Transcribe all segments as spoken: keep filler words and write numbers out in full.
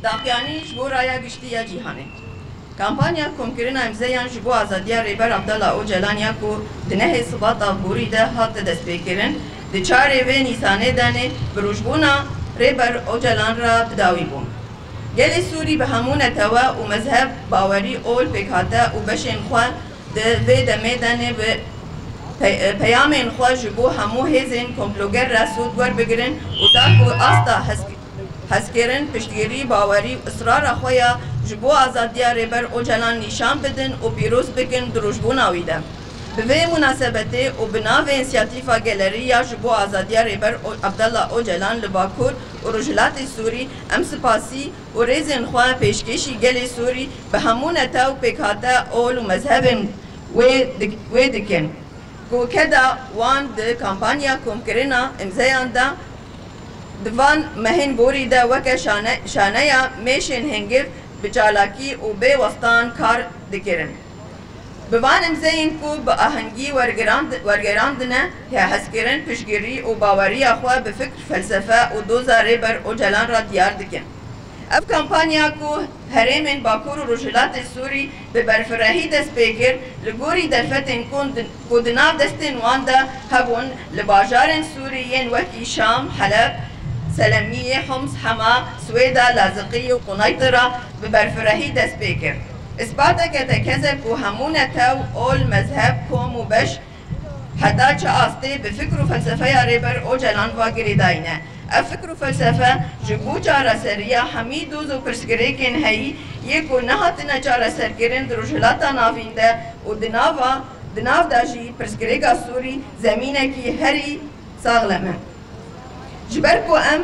Daqiyanî ji bo raya giştî ya cîhanê. Kampanya komkirina îmzeyan ji bo azadiya Rêber Abdullah Ocalan ya ku di nehê Sibata borî de hate destpêkirin, di çarê vê Nîsanê de nê bi rojbûna Rêber Ocalan re bi dawî bû. Gelê Sûrî bi hemû netewe û mezheb, bawerî, ol, pêkhate û beşên xwe di vê demê de nê bi pe-, peyamên xwe ji bo hemû hêzên komploger re sûd werbigirin û ta ku asta hez-, hezkirin, piştgirî, bawerî û israra xwe ya ji bo azadiya Rêber Ocalan nîşan bidin û pîroz bikin di rojbûna wî de. Bi vê munasebetê û bi navê Însiyatîfa Gelerî ya ji bo Azadiya Rêber O-, Abdullah Ocalan li Bakur û Rojhilatê Sûrî em sipasî û rêzên xwe pêşkêşî gelê Sûrî bi hemû nete û pêkhate, ol û mezhebên wê dik-, wê dikin ku keda wan di kampanya komkirina îmzeyan de di van mehên borî de weke şane-, şaneya mêşên hingiv bi çalakî û bê wextan kar dikirin. Bi van îmzeyên ku bi ahengî wergerand-, wergerandine, hezkirin, piştgirî û baweriya xwe bi fikr, felsefe û doza Rêber Ocalan re diyar dikin. Ev kampanya ku herêmên Bakur û Rojhilatê Sûrî bi berfirehî dest pê kir, li gorî derfetên ku di, ku di nav destên wan de hebûn, li bajarên Sûrî yên wekî Şam, Heleb, Selemiyê, Homs, Hema, Swêda, Laziqiyê û Qunaytira bi berfirehî dest pê kir. Îsbateke tekez e ku hemû netew, ol, mezheb, kom û beş heta çi astê bi fikr û felsefeya Rêber Ocalan ve girêdayî ne. Ev fikr û felsefe ji bo çareseriya hemî doz û pirsgirêkên heyî yê ku nehatine çareserkirin di Rojhilata Navîn de û di nava, di nav de jî pirsgirêka Sûrî zemînekî herî saxlem e. Ji ber ku em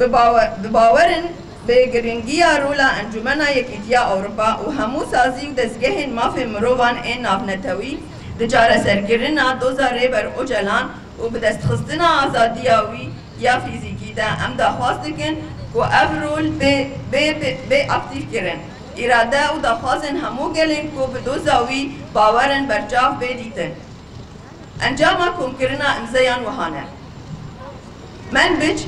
bi bawe-, bi bawer in bi giringiya rola Encûmena Yekîtiya Ewropa û hemû sazî û dezgehên mafê mirovan ên navnetewî di çareserkirina doza Rêber Ocalan û bi destxistina azadiya wî ya fîzîkî de em daxwaz dikin ku ev rol bê, bê, bê, bê aktîf kirin. Îrade û daxwazên hemû gelên ku bi doza wî bawer in berçav bê dîtin. Encama komkirina îmzeyan wiha ne: Menbic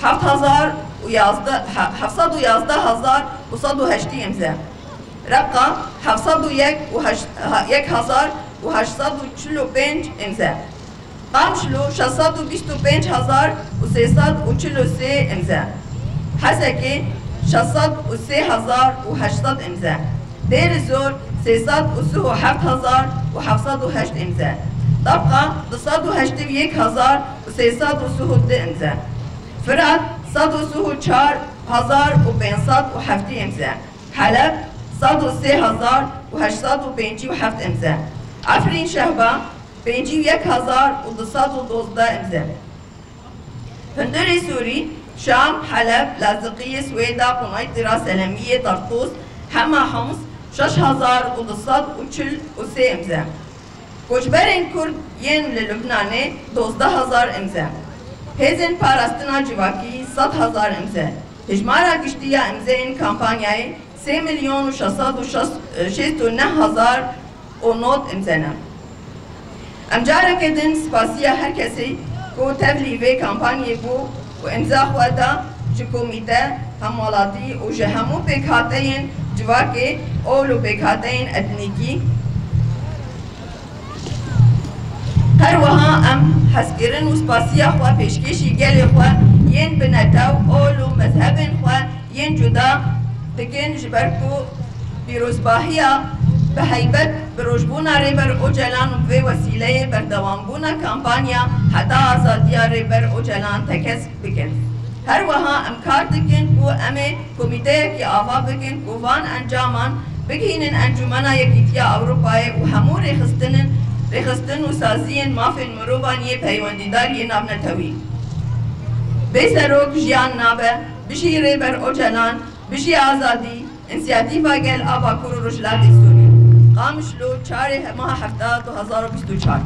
heft hezar û yazdeh, he-, heft sed û yazdeh hezar û sed û heştî îmze. Rebqa heft sed û yek û heşt, ha-, yek hezar û heşt sed û çil û pênc îmze. Qamişlo şeş sed û bîst û pênc hezar û sê sed û çil û sê îmze. Hesekê şeş sed û sê hezar û heşt sed îmze. Dêrizor sê sed û sih û heft hezar û heft sed û heşt îmze. Tebqa du sed û heştê û yek hezar û sê sed û sih û du îmze. Firat sed û sih û çar hezar û pênc sed û heftî îmze. Heleb sed û sê hezar û heşt sed û pêncî û heft îmze. Efrîn Şehba pêncî û yek hezar û du sed û dozdeh îmze. Hundirê Sûrî, Şam, Heleb, Laziqiyê, Swêda, Qunaytira, Selemiyê, Tartûs, Hema, Homs şeş hezar û du sed û çil û sê îmze. Koçberên Kurd yên li Lubnanê dozdeh hezar îmze. Hêzên Parastina Civakî sed hezar îmze. Hijmara giştî ya îmzeyên kampanyayê sê milyon û şeş sed û şêst û neh hezar û nod îmze ne. Em careke din spasiya her kesê ku tevlî vê kampanyê bû û îmza xwe da ji komîte, hemwelatî û ji hemû pêkhateyên civakê, ol û pêkhateyên etnîkî. Her wiha em hezkirin û spasiya xwe pêşkêşî gelê xwe yên bi netew, ol û mezhebên xwe yên cuda dikin, ji ber ku pîrozbahiya bi heybet bi rojbûna Rêber Ocalan û bi vê wesîleyê berdewambûna kampanya heta azadiya Rêber Ocalan tekez bikin. Her wiha em kar dikin ku em ê komîteyekî ava bikin ku van encaman bigihînin Encûmena Yekîtiya Ewropayê û hemû rêxistinin, rêxistin û saziyên mafên mirovan yê peywendîdar yê navnetewî. Bê serok jiyan nabe, bijî Rêber Ocalan, bijî azadî, Însiyatîfa Gel a Bakur û Rojhilatê Sûrî. Qamişlo Çarê meha hefta du hezar û bîst û çar.